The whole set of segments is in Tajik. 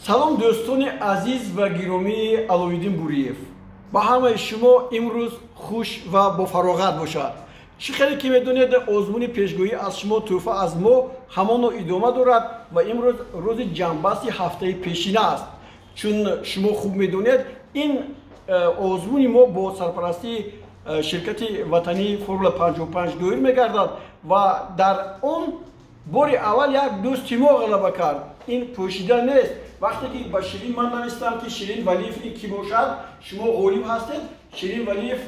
Салом, дӯстони азиз ва гиромии Аловиддин Буриев. Ба ҳамаи шумо имрӯз хуш ва бофароғат бошад. Чӣ хеле ки медонед, озмуни пешгӯӣ аз шумо, тӯҳфа аз мо ҳамоно идома дорад ва имрӯз рӯзи ҷамъбасти ҳафтаи пешина аст. Чун шумо хуб медонед, ин озмуни мо бо сарпарастии ширкати ватании Формула 55 доир мегардад ва дар он бори аввал як дӯсти мо ғалаба кард. Ин пӯшида нест. Вақте ки ба Ширин ман навистам, ки Ширин Валиев ин кӣ бошад, шумо ғолиб ҳастед. Ширин Валиев,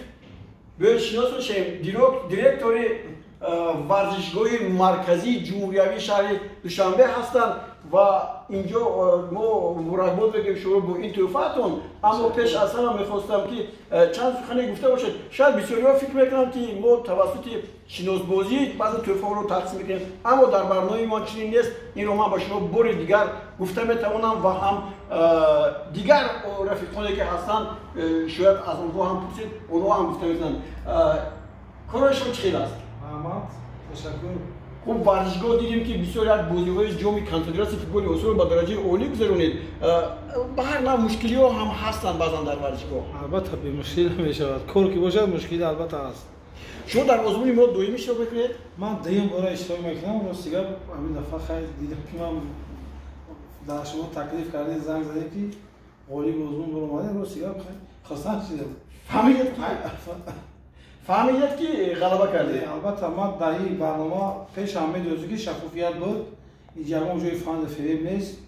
биёед шинос бошем, директори варзишгоҳи марказии ҷумҳуриявии шаҳри Душанбе ҳастанд ва инҷо мо муборакбод мегӯем шуморо бо ин тӯҳфаатон. Аммо пеш аз ҳама мехостам, ки чанд сухане гуфта бошед. Шояд бисёриҳо фикр мекунанд, ки мо тавассути шиносбозӣ баъзе тӯҳфаҳоро тақсим мекунем, аммо дар барномаи мо чунин нест. Инро ман ба шумо бори дигар гуфта метавонам ва ҳам дигар рафиқоне ки ҳастанд, шояд аз онҳо ҳам пурсед, онҳо ҳам гуфта метавонанд. Корои шумо чӣ хел аст? Раҳмат, ташаккур. Хуб, варзишгоҳ дидем, ки бисёр як бозиҳои ҷоми Конфедератсияи футболи Осиёро ба дараҷаи олӣ гузаронед. Ба ҳар нав мушкилиҳо ҳам ҳастанд баъзан дар варзишгоҳ. Албатта, бемушкил намешавад. Кор ки бошад, мушкил албатта ҳаст. Шумо дар озмуни мо доим иштирок мекунед? Ман дуюм бора иштирок мекунам. Рости гап, ҳамин дафъа хайр дидам, ки ман дар шумо таклиф кардед, занг задед, ки ғолиби озмун баромадем. Рости гап, хурсанд шудам. Фаҳмидед, ки ғалаба кардед? Албатта, ман дар ин барнома пеш ҳам медонистам, ки шаффофият буд, ин ягон ҷои фанду фиреб нест.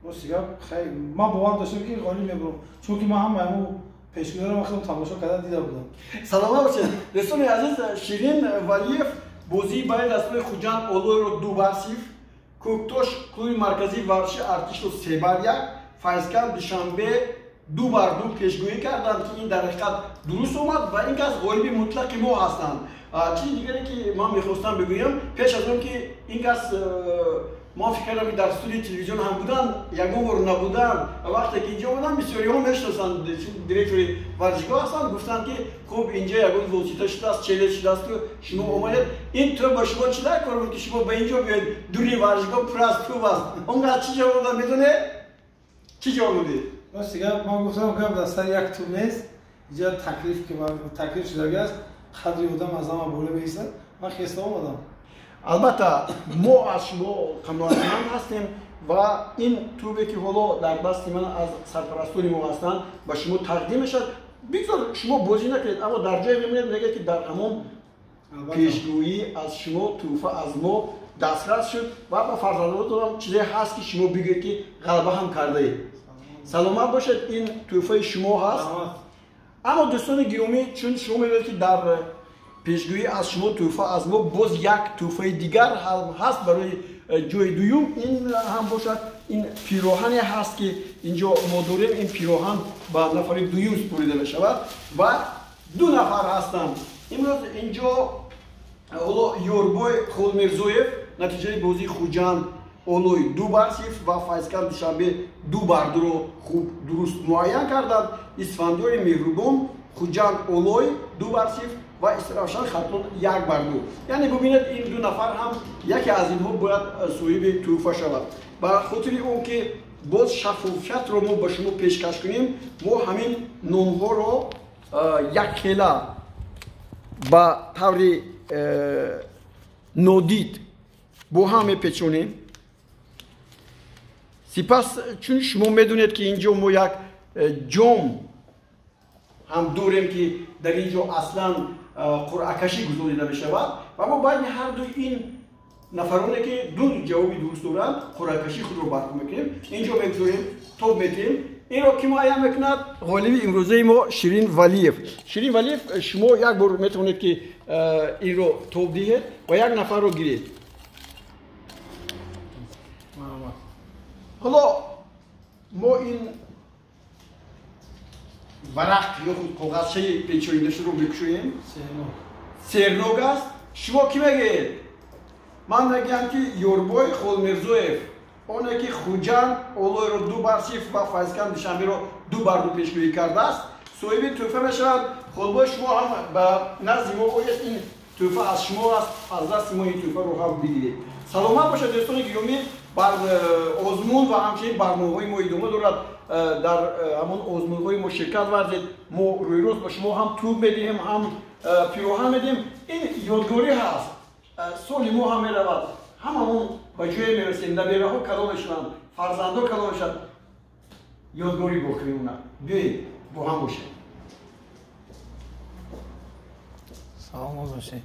Рости гап, хайр, ман бовар доштам, ки ғолиб мебурам, чунки ман ҳама ҳамун пешгӯиро худам тамошо карда дида будам. Саломат бошед. Дӯстони азиз, Ширин Валиев бозии байни дастаҳои Хуҷанд Олойро 2-0, Кӯктош клуби марказии варзиши Артишро 3-1, Файзканд Душанбе 2-2 пешгӯӣ карданд, ки ин дар ҳақиқат дуруст омад ва ин кас ғолиби мутлақи мо ҳастанд. Чизи дигаре, ки ман мехостам бигӯям, пеш аз он ки ин кас, мо фикр кардам, ки дар студияи телевизион ҳам буданд, ягон бор набуданд. Вақте ки инҷо омаданд, бисёриҳо мешиносанд, директори варзишгоҳ ҳастанд, гуфтанд, ки хуб, инҷо ягон восита шудааст, челез шудаасту шумо омадед. Ин тӯб ба шумо чӣ дар кор буд, ки шумо ба инҷо биёед? Дури варзишгоҳ пур аз тӯб аст. Он кас чӣ ҷавоб дод, медонед? Чӣ ҷавоб додед? Рости гап, ман гуфтам, гап дар сари як тӯб нест. Инҷа таклиф ки таклиф шудагӣ аст, қадри одам аз ҳама боло меистад. Ман хеста омадам. Албатта, мо аз шумо қаноатманд ҳастем ва ин тӯбе, ки ҳоло дар дасти ман аз сарпарастони мо ҳастанд, ба шумо тақдим мешавад. Бигзор шумо бозӣ накунед, аммо дар ҷое мемонед, мегӯяд, ки дар ҳамон пешгӯӣ аз шумо, тӯҳфа аз мо дастрас шуд ва ба фарзандотонам чизе ҳаст, ки шумо бигӯед, ки ғалаба ҳам кардаед. Саломат бошед, ин тӯҳфаи шумо ҳаст. Аммо, дӯстони гиромӣ, чун шумо мебинед, ки дар пешгӯӣ аз шумо, тӯҳфа аз мо боз як тӯҳфаи дигар ҳам ҳаст барои ҷои дуюм. Ин ҳам бошад, ин пироҳане ҳаст, ки инҷо мо дорем. Ин пироҳан ба нафари дуюм супорида мешавад ва ду нафар ҳастанд имрӯз инҷо. Ҳоло Ёрбой Холмирзоев натиҷаи бозии Хуҷанд Олой 2-0 ва Файзканд Душанбе 2-2-ро хуб дуруст муайян карданд. Исфандиёри Меҳрубон Хуҷанд Олой 2-0 ва Истаравшан Хатлон 1-2. Яъне бубинед, ин ду нафар ҳам яке аз инҳо бояд соҳиби тӯҳфа шавад. Ба хотири он ки боз шаффофиятро мо ба шумо пешкаш кунем, мо ҳамин номҳоро якхела ба таври нодид бо ҳам мепечонем. Сипас, чун шумо медонед, ки инҷо мо як ҷом ҳам дорем, ки дар ин ҷо аслан қуръакашӣ гузорида мешавад ва мо байни ҳар дуи ин нафароне, ки ду ҷавоби дуруст доранд, қуръакашӣ худро барпо мекунем. Инҷо мегузорем, тоб метиҳем. Инро ки муайян мекунад? Ғолиби имрӯзаи мо Ширин Валиев. Ширин Валиев, шумо як бор метавонед, ки инро тоб диҳед ва як нафарро гиред. Ҳоло мо ин варақ ё худ коғазчаи печоидашуро мекушоем. Сернок аст. Шумо кӣ мегӯед? Ман мегӯям, ки Ёрбой Холмирзоев, оне ки Хуҷанд Олойро 2-0 ва Файзканд Душанберо 2-2 пешгӯӣ кардааст, соҳиби тӯҳфа мешавад. Холбой, шумо ҳам ба назди мо оед. Ин Тӯҳфа аз шумо аст, аз дасти мо ин тӯҳфаро ҳам бигиред. Саломат бошад, дӯстони гиромӣ. Бар озмун ва ҳамчунин барномаҳои мо идома дорад. Дар ҳамон озмунҳои мо ширкат варзед. Мо рӯйрост ба шумо ҳам тӯб медиҳем, ҳам пироҳан медиҳем. Ин ёдгорӣ ҳаст. Соли мо ҳам меравад, ҳамамон ба ҷое мерасем, набераҳо калон мешаванд, фарзандҳо калон мешаванд, ёдгорӣ боқӣ мемонад. Биёед бо ҳам бошем. Саломат бошед.